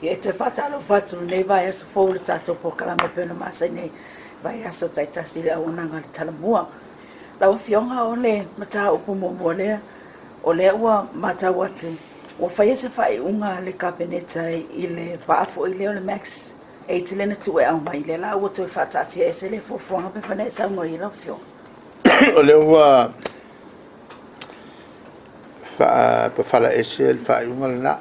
Ia e toe faatalofa atu i lenei vaiaso fou i le tatou polokalame e pei ona masani ai vaiaso taitasi i le auaunaga a le Talamua. Lau Afioga o le mataupu muamua lea, o lea ua matau atu ua faia se faaiuga a le Kapeneta i le vaa foi lea o le Max 8 lea na tuu e aumai, lea la ua toe faataatia ese lea fuafuaga pei ona e saunoa i ai lau Afioga. O lea ua faapafala ese le faaiuga lena.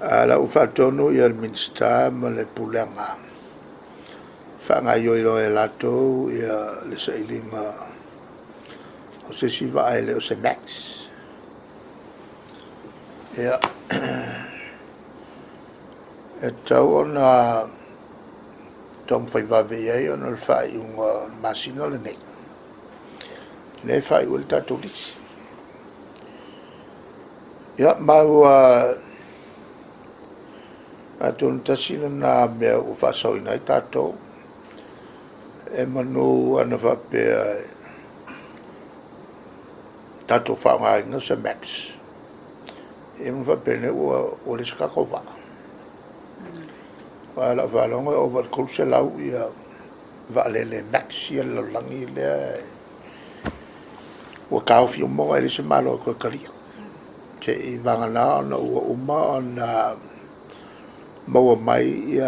A o la ua faatonu le Minisita ma le Pulega e faagaoioi loa e latou le sailiga o se isi vaa e le o se Max. Ia, e tatau ona taumafai vave i ai ona o le faaiuga o le masina lenei, lea e faaiu ai le tatou lisi. Ia, ma ua atonu tasi lena mea ua faasaoina ai tatou, e manu ana faapea tatou faaaogaina se Max, ia ma faapenei ua leai se tatou vaa. Aua o lau faalogo e ova i le 300 vaalele Max ia i le lalolagi lea ua taofi uma ona e leai se Malo e toe talia. Se i vagana ona ua uma ona maua mai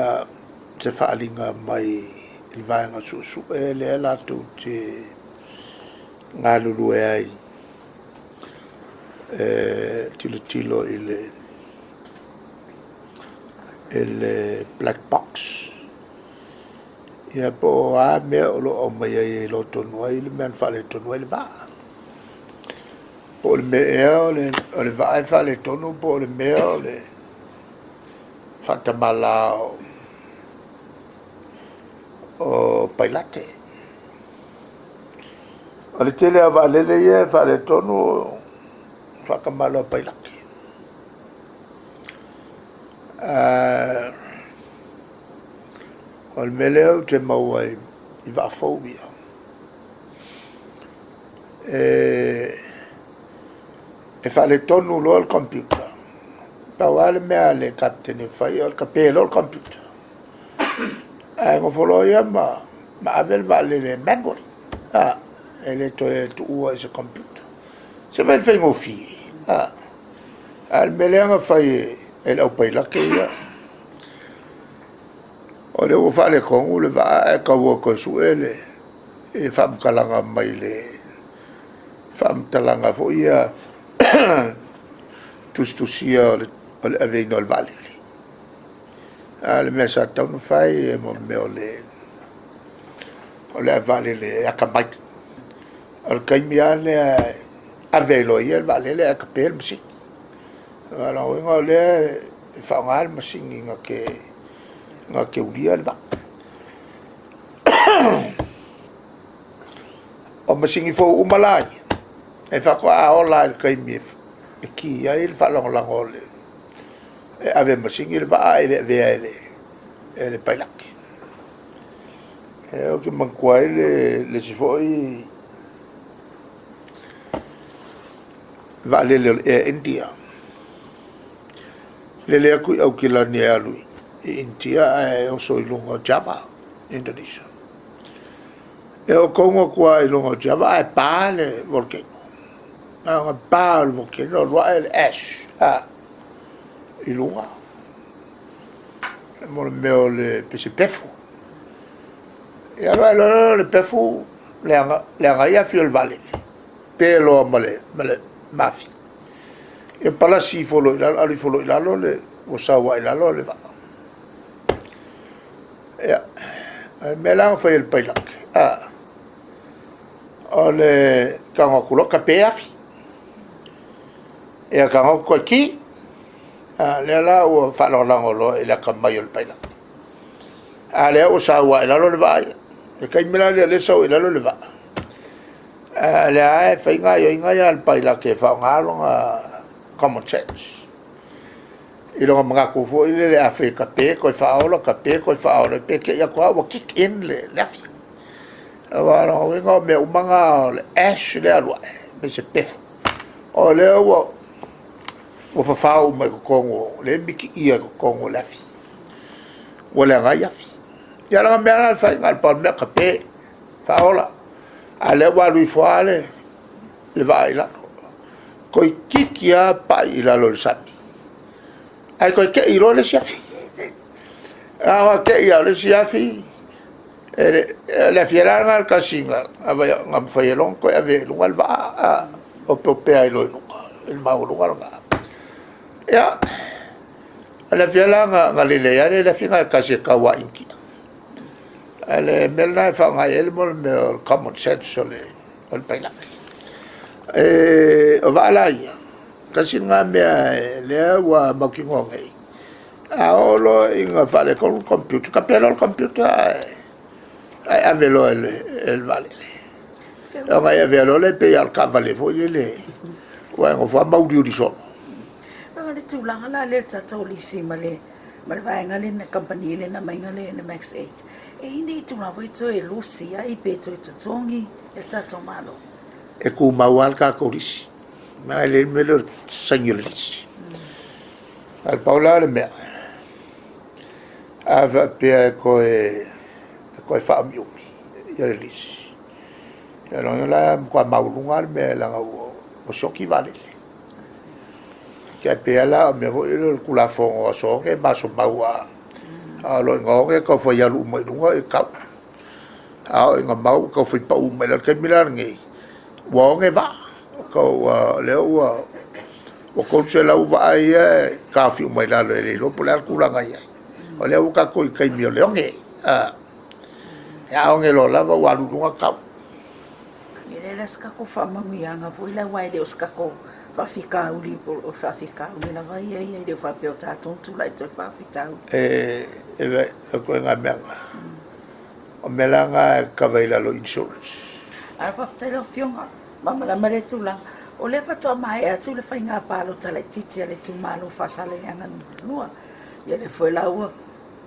se faaaliga mai le vaega suesue lea latou te galulue ai e tilotilo i le black box. Ia po o a mea o lo o aumai ai e iloa tonu ai le mea na faaletonu ai le vaa. Po o le mea ea o le vaa e faaletonu po o le mea o le faatamala o pailate. O le tele lava o vaalele ia e faaletonu o le faatamala o pailate. O le mea lea ou te maua i vaa fou ia, e faaletonu loa le computer, pau lava le mea a le kapeteni e fai o le tape loa le computer, ae nofo loa ia ma ave le vaalele manually, e le toe tuua i se computer. Se i vaai i le faigofie, a o le mea lea na fai e le aupailate ia, o lea ua faaletonu le vaa ae tau o e toe sue le faamatalaga mai le faamatalaga foi ia tusitusia o le aveina o le vaalele. A o le mea sa tatau ona fai, mea o le ave vaalele e atamai. O le taimi lava lea e ave ai loa e ia le vaalele ae tape le masini. O lona uiga o lea e faaaoga le masini na te ulia le vaa. O masini fou uma la ia, e faatoa ola lava i le taimi e ki ai le faalagolago e ave e masini le vaa ae le avea e le pailate. Ou te manatua ai le isi foi vaalele o le Air India, lele atu i Aukilani e alu i Initia ae oso i luga o Java, Indonesia. E oo tonu atu lava i luga o Java ae pa le volcano. Na ona pa o le volcano alu ae le ash i luga, mo le mea o le pei se pefu. Ia alu ae loa le pefu, leaga ai afi o le vaalele, pe loa ma le mafi. Ia palasi ifo loa i lalo, alu ifo loa i lalo, ua sau lava i lalo le vaa. Ia, o le mea la na fai e le pailate, o le tago atu loa tape afi. Ia tago atu toe ki. A lea la ua faalagolago loa i le atamai o le pailate. A lea ua sau lava i lalo le vaa ia. O le taimi la lea o lea e sau ai i lalo le vaa, a o lea lava e fai gaoioiga ia a le pailate e faaaoga lona common sense i lona manatu foi lele, a fai e tape toe faaola, tape toe faaola, pe te i atu lava ua kick in le afi. Aua o lona uiga o mea uma na o le ash lea e alu ae pei se pefu. O lea ua Ua fafao uma i totonu o lea e mitiia i totonu o le afi, ua leaga ai afi. Ia o le mea la na fai, na o le pau o le mea, tape, faaola, a o lea ua alu ifo lava le vaa i lalo. Toeitiiti lava pai i lalo o le sami, ae toe te i loa le isi afi. Na ona te i lava o le isi afi, o le afi la lena e tasi na mafai ai loa ona toe ave ai i luga le vaa, opeopea ai loa i luga i le maualuga lena. Ia, o le afi lava la na lelei ai le afi lena e tasi e tau lava i Initia. O le mea lena e faaaoga i ai le mea o le common sense o le pailate. O vaa la ia, tasi lena mea o lea ua mautinoa nei, a oo loa ina faaletonu le computer, tape loa le computer ae ave loa e le vaalele. Ona e avea loa lea pei lava o le taavale foi lele ua e nofo lava ma uliuli solo. O le tulaga la lea i le tatou lisi ma le vaega lea, le kamupani lea na aumai le MAX 8, e i ai ni tulaga foi lea e toe lusi ai pe toe totogi e le tatou Malo? E tumau lava le tatou lisi, leaga e leai le mea lea o le saini o le lisi. Ae pau la le mea, a faapea e toe faaumiumi le lisi, ia lona uiga la e matua maualuga lava le mea leaga ua sioti vaalele. E tai pei lava la o le mea foi lea o le Tulafono o aso oge ma aso mau, a oo loa ina oge tau fai alu uma i luga tau. A oo ina mau ua tau fai pau uma i lalo. O le taimi la lenei, ua oge vaa, o lea ua 300 vaa ia e taofi uma i lalo e le iloa po o le a le tulaga e i ai. O lea ua tatou i le taimi o le oge, a oge loa lava ua alu i luga tau. E leai la se tatou faamanuiaga foi lea, aua e le o se tatou faafitauli, o le faafitauli lava ia e i ai, e le faapea o tatou na tulai atu e faafitauli. O ituaiga mea na, o mea la na e kava i lalo o insurance. Ae faafetai lau Afioga, ua malamalama lea tulaga. O lea faatoa maea atu le faiga palota laitiiti a le itumalo o Faasaleleaga 2. Ia o lea foi la ua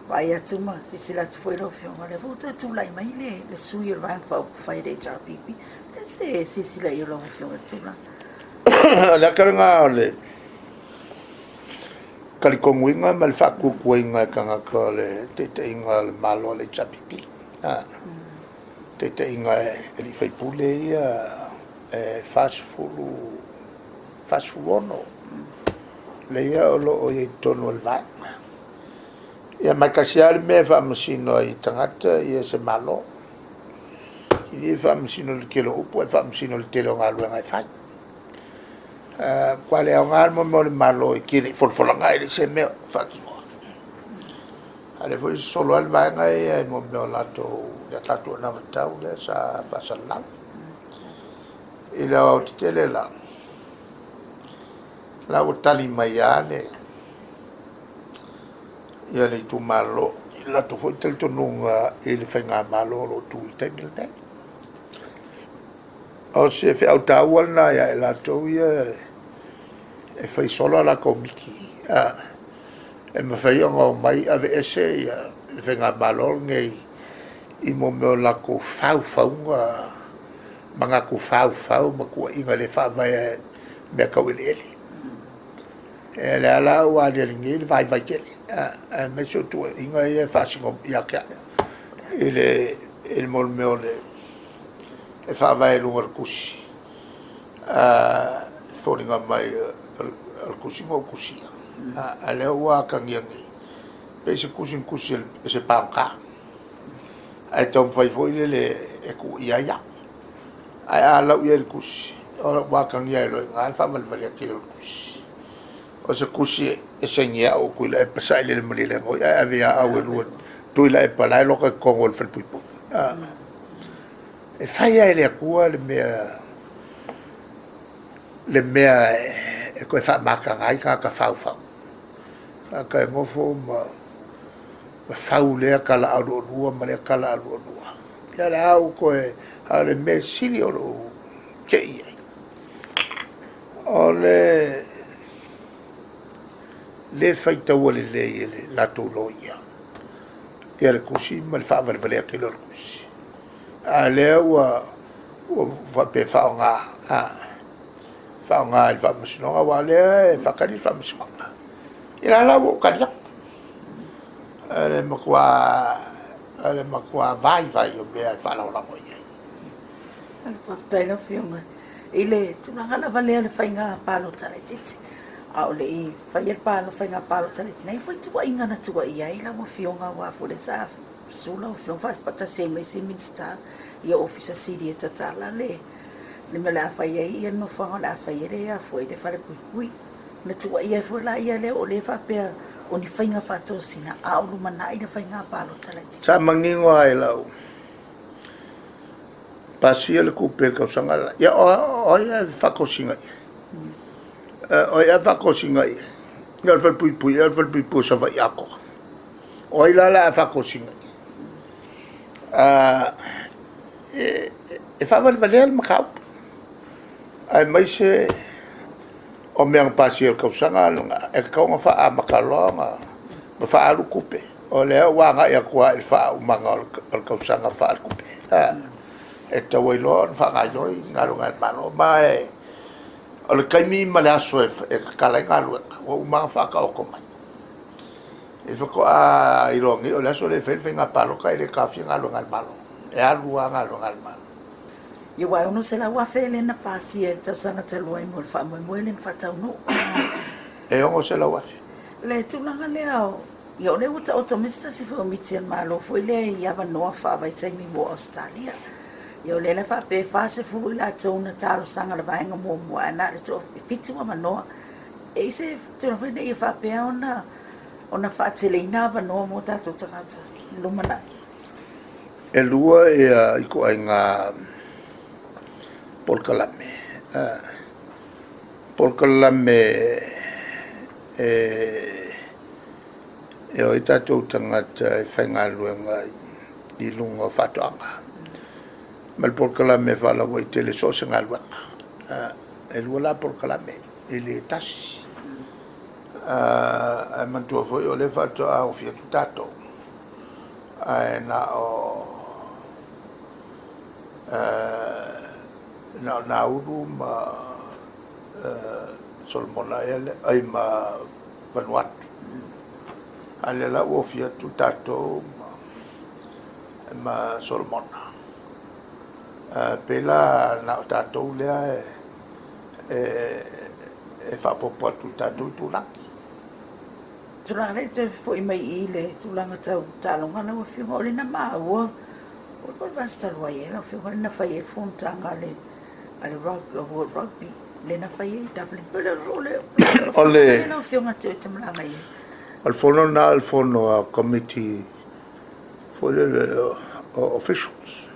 vaai atu ma silasila atu foi lau Afioga, o lea foi ua toe tulai mai le sui o le Vaega Faaupufai a le HRPP. O le a se silasila i ai a lau Afioga i lea tulaga? O le ata lena o le talitonuina ma le faatuatuaina e tagata o le taitaiga o le Malo a le HRPP. Taitaiga e alii faipule ia e 46 lea o lo o i ai i totonu o le Vaega. Ia ma e tasi lava le mea e faamasino ai i tagata se Malo. E le faamasino i le tele o upu ae faamasino i le tele o galuega e fai. Matua le aoga le mea o le Malo e tele i folafolaga ae leai se mea o faatinoa. A o lea foi e sosolo lava le vaega ia i mea o latou anavatau lea sa faasalalau. I le aoaotetele la, o la ua tali mai lava le itumalo i le latou foi talitonuga i le faigamalo o lo o tu i le taimi lenei. O se feau taua lena ia i latou ia e fai solo a latou miti, e mafai ona omai aveese le faigamalo lenei i mea o latou faufauga, manatu faufau ma tuuaiga le faavaea i mea tau eleele. O lea la ua aliali nei le vaivai tele, aemaise o tuuaiga ia e faasino ia te au i le mea o le faavae i luga o le tusi, e foliga mai o le tusi na ou tusia, a o lea ua atagia nei, pei se tusi na tusi e se pagota, ae taumafai foi lele e tuuaia ai au. Ae a lau i ai i le tusi, ua atagia ai loa i ina le faavalevalea tele o le tusi. O se tusi e saini e au o Tuilaepa Sailele Malielegaoi ae ave ia au e lua Tuilaepa la e loka i totonu o le falepuipui. E fai lava e le Atua le mea e toe faamataga ai tagata faufau. Tagata e nofo ma fau lea talaaao lualua ma lea talaaao lualua. Ia o le a ou toe... A o le mea sili ona ou te i ai, o le le faitaua lelei e le latou loia le tusi ma le faavalevalea tele o le tusi. A o lea ua faapea e faaaoga. faaaoga i le faamasinoga, aua o lea e faatali le faamasinoga. Ia la la ua ou tali atu. O le matua vaivai o mea e faalagolago i ai. Faafetai lau Afioga. I le tulaga lava lea o le faiga palota laitiiti, a o le i faia le faiga palota laitiiti, na i ai foi tuuaiga na tuuaia ai lau Afioga, aua foi lea sa susu lau Afioga faatasi ai ma isi Minisita i Ofisa Sili e tatala le mea o le a fai ai le nofoaga o le a fai ai le falepuipui. Na tuuaia ai foi la ia lea o lea faapea o ni faiga faatosina a o lumanai le faiga palota laitiiti. Sa manino lava i lau pasia le tupe i le tausaga le la. Ia o ai e faatosina i ai? O ai e faatosina i ai? Ia o le falepuipui ea o le falepuipui o Savaii atoa? O ai la o le a faatosina i ai? E faavalevalea le mataupu, aemaise o mea na pasia i le tausaga lena, e tatau ona faaamata loa ma faaalu tupe. O lea ua agai atu lava i le faaumaga o le tausaga faaletupe, e tatau ai loa ona faagaoioi galuega a le Malo. Ma o le taimi ma le aso e tatala ai galuega, ua uma ona faataoto mai. E faatoa iloa nei o le aso lea e fai ai le faiga palota e le taofia galuega a le Malo, e alu lava galuega a le Malo. Ia, aua e $600,000 lea na pasia i le tausaga talu ai mo le faamoemoe lea na faataunuu. E $600,000. Le tulaga lea o, ia o lea ua taoto mai se tasi foi o miti a le Malo foi lea i avanoa faavaitaimi mo Ausetalia. Ia o lea la faapea e 40 i latou na talosaga i le vaega muamua ae na o le toafitu avanoa. E i se tulaga foi lea ia faapea ona faateleina avanoa mo tatou tagata i le lumanai. E lua ia ituaiga polokalame. Polokalame e o ai tatou tagata e faigaluega i luga o faatoaga, ma le polokalame faalauaitele so o se galuega. E lua la polokalame, e le tasi. Ae manatua foi o lea faatoa ofi atu tatou, ae na o Nauru ma Solomona ea lea, ai ma Vanuatu. A lea la ua ofi atu tatou ma Solomona. Pei la na o tatou lea e faaopoopo atu i tatou itulagi. Tulaga lea e foi mai i le tulaga tau taaloga lau Afioga, o lea na maua, o le vaiaso talu ai ea lau Afioga lea na fai ai le fonotaga a le World Rugby, lea na fai ai i Dublin. O le lau Afioga te oe malaga i ai. O le fono lena o le fono a komiti foi lele o officials.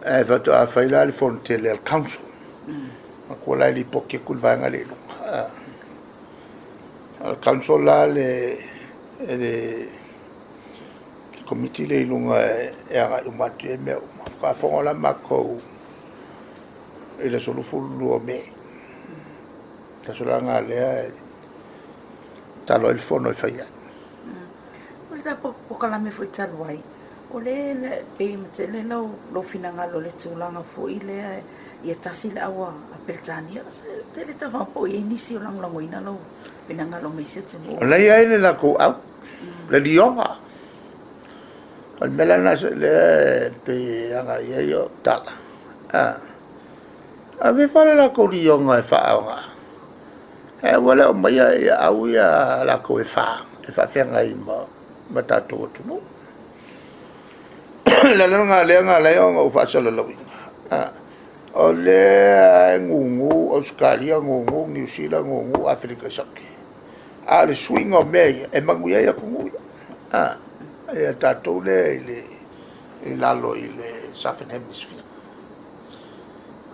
Ae faatoa fai la le fono tele a le council. Matua la e lipoti atu le vaega lea i luga. O le council la le komiti lea i luga e agai uma atu i ai mea uma. Faatoa fono la matou i le aso 22 o Me. Le aso la lena lea e tatalo ai le fono e fai ai. O le tatou polokalame foi talu ai, o lea pei e tele lou finagalo i le tulaga foi lea ia tasi le au a Peretania. Tele taufaga po o i ai nisi o lagolagoina lou finagalo mai isi atunuu. O la e i ai le latou au, le lioga. O le mea la lena lea e pei e agai i ai au tala. Ave ifo le latou lioga e faaaoga. E aua le aumaia ia au ia latou e fa, e faafeagai ma tatou atunuu. O le ala lena lea na ala ai ona ou faasalalauina. O lea e gugu Ausetalia, gugu Niu Sila, gugu Aferika i Saute. A o le suiga o mea ia, e manuia ai atunuu ia. Ia tatou lea i lalo i le Southern Hemisphere.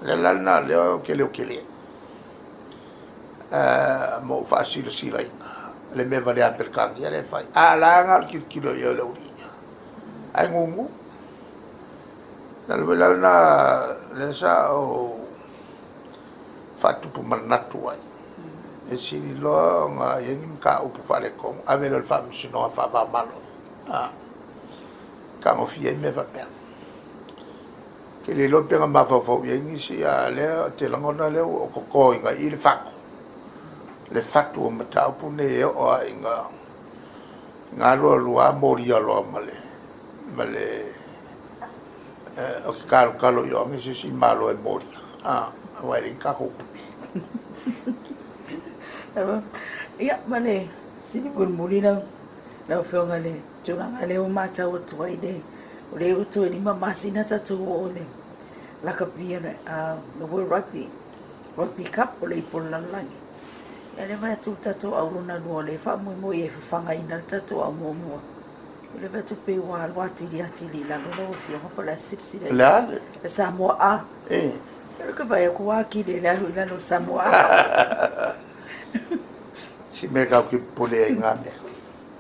O le ala lena lea ou te leotele ai. Ma ou faasilasilaina le mea valea a Peretania lea e fai. A la na o le tilotilo i ai o le aualii ia. Ae gugu. Le ala foi la lena lea sa ou faatupu manatu ai. E sili loa ona i ai ni mataupu faaletonu, ave lea i le faamasinoga faava-o-Malo. Tagofia ai mea faapea. Ke le iloa pe na mafaufau i ai nisi, a o lea ou te lagona lea ua okokoina i i le fatu, le fatu o mataupu nei e oo lava ina alu alu lava molia loa ma le ma le o ke kalokalo i o ane se isi Malo e molia, aua e leai ni tatou tupe. Ia, ma le sili mulimuli lau Afioga i le tulaga lea ua matau atu ai le, o lea ua toe 5 masina tatou oo i le lakapi o le World Rugby, Rugby Cup o le Ipu o le Lalolagi. Ia lea vaai atu le tatou au lona lua o lea e faamoemoe e fafagaina le tatou au muamua. O lea vaai atu pei ua alu atili atili i lalo lau Afioga po o le a se silasila i ai. Le a? Le Samoa A. E. O le vaai atu ua atili le alu i lalo le Samoa A. Si mea kau ki pule ai ngā mea.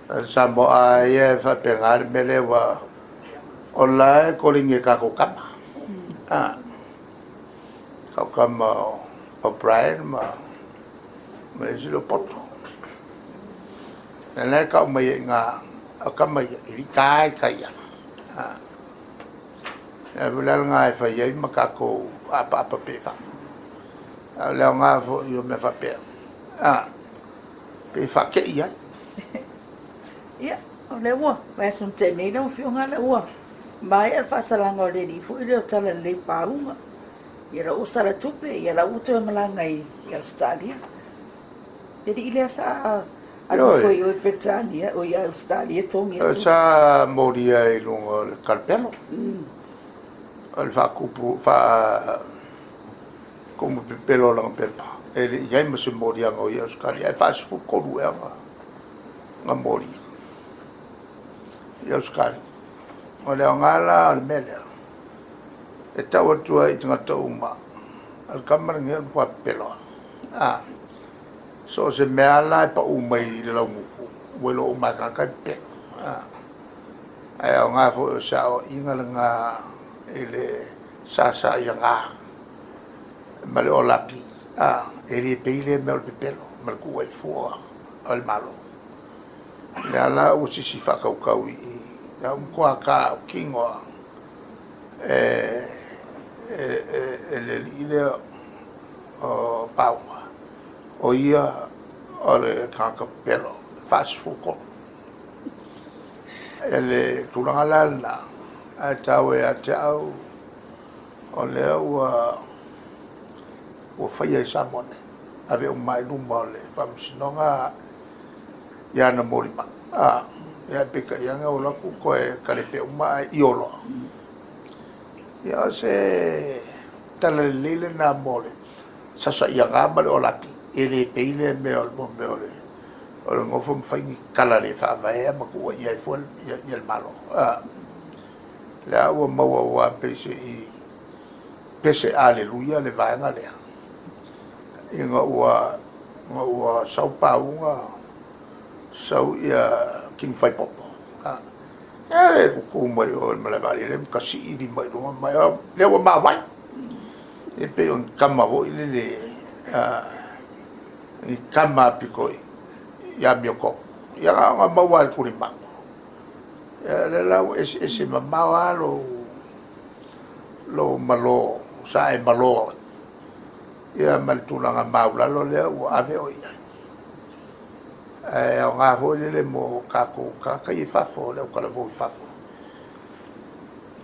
O le Samoa A ia e faapena le mea lea ua o la e koleni e kākou kama. Kau kama o Brian ma le isi lea o Poto. Lea e kau mai ai ngā o kama ia, i ta ai ka ia. Lea foi la ngā e fai ai ma kākou apaapa pe fafo. A o le aoga foi o mea faapea. Pe whakei ai. Ia, o lea ua vaiaso na tea nei lau Afioga lea ua maea le faasalaga o le alii foi lea o Talalelei Pauga. Ia la ua sala tupe, ia la ua toe malaga i Ausetalia. Le alii lea sa alu foi i o i Peretania, o i Ausetalia togi atu. Sa molia i luga o le kalapelo. O le faakupu, faa kumu pepelo o lana pepa. E le i ai ma se moliaga o i Ausetalia. E 43 ea na molia i Ausetalia. O le aoga la o le mea lea, e tau atu ai i tagata uma, o le kama lenei o le matua pepelo lava. So o se mea la e pau mai i le laugutu, ua iloa uma e tagata e pepelo. Ae aoga foi o se aoaiga lena i le sasaiaga ma le olapi, e le pei lea mea o le pepelo ma le tuu ai fua o le Malo. Lea la ua sisi faatautau i i, lea ua matua tautino lava e le alii lea o Pauga, o ia o le tagata pepelo, 43. E le tulaga la lena, ae tau ia te au, o lea ua faia i Samoa nei, ave uma i luma o le Faamasinoga ia na molimau. Ia peitai ane o atu toe kalepe uma ae io loa. Ia o se tala lelei lena mo le sasaiaga ma le olapi, e le pei lea mea o le mea o le nofo ma fai ni tala le faavaea ma tuuaia ai fua ia le Malo. Lea ua maua ua pei se i pese aleluia le vaega lea, ina ua sau Pauga, sau ia King Faipopo. E tutu mai o le malae vaalele ma tasii lima i luga mai, lea ua mavae. E pei o ni kama foi lele, ni kama pito i amiotonu. Ia na ona maua e le tulimanu. Ia lea la ua eseese mamao lava lou malo, sa e malo ai. Ia ma le tulaga maulalo lea ua ave oe i ai. Ae aoga foi lele mo tatou tagata ia i fafo, le autalavou i fafo.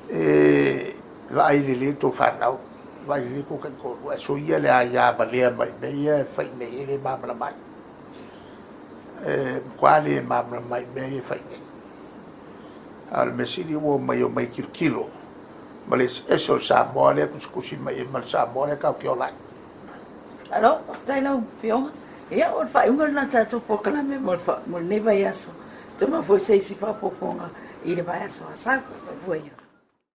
E vaai lelei tou fanau, vaai lelei tou taitoalua, ae soia le aia valea mai mea ia e fai nei, e le malamalama ai. E matua le malamalama ai i mea ia e fai nei. A o le mea sili ua omai, omai e tilotilo ma le eseese o le Samoa lea e tusitusi mai ai ma le Samoa lea tatou te ola ai. Alo, faafetai lau Afioga. Ia, o le faaiuga lena o le tatou polokalame mo lenei vaiaso. Toma foi se isi faaopoopoga i le vaiaso a sau. Soifua ia.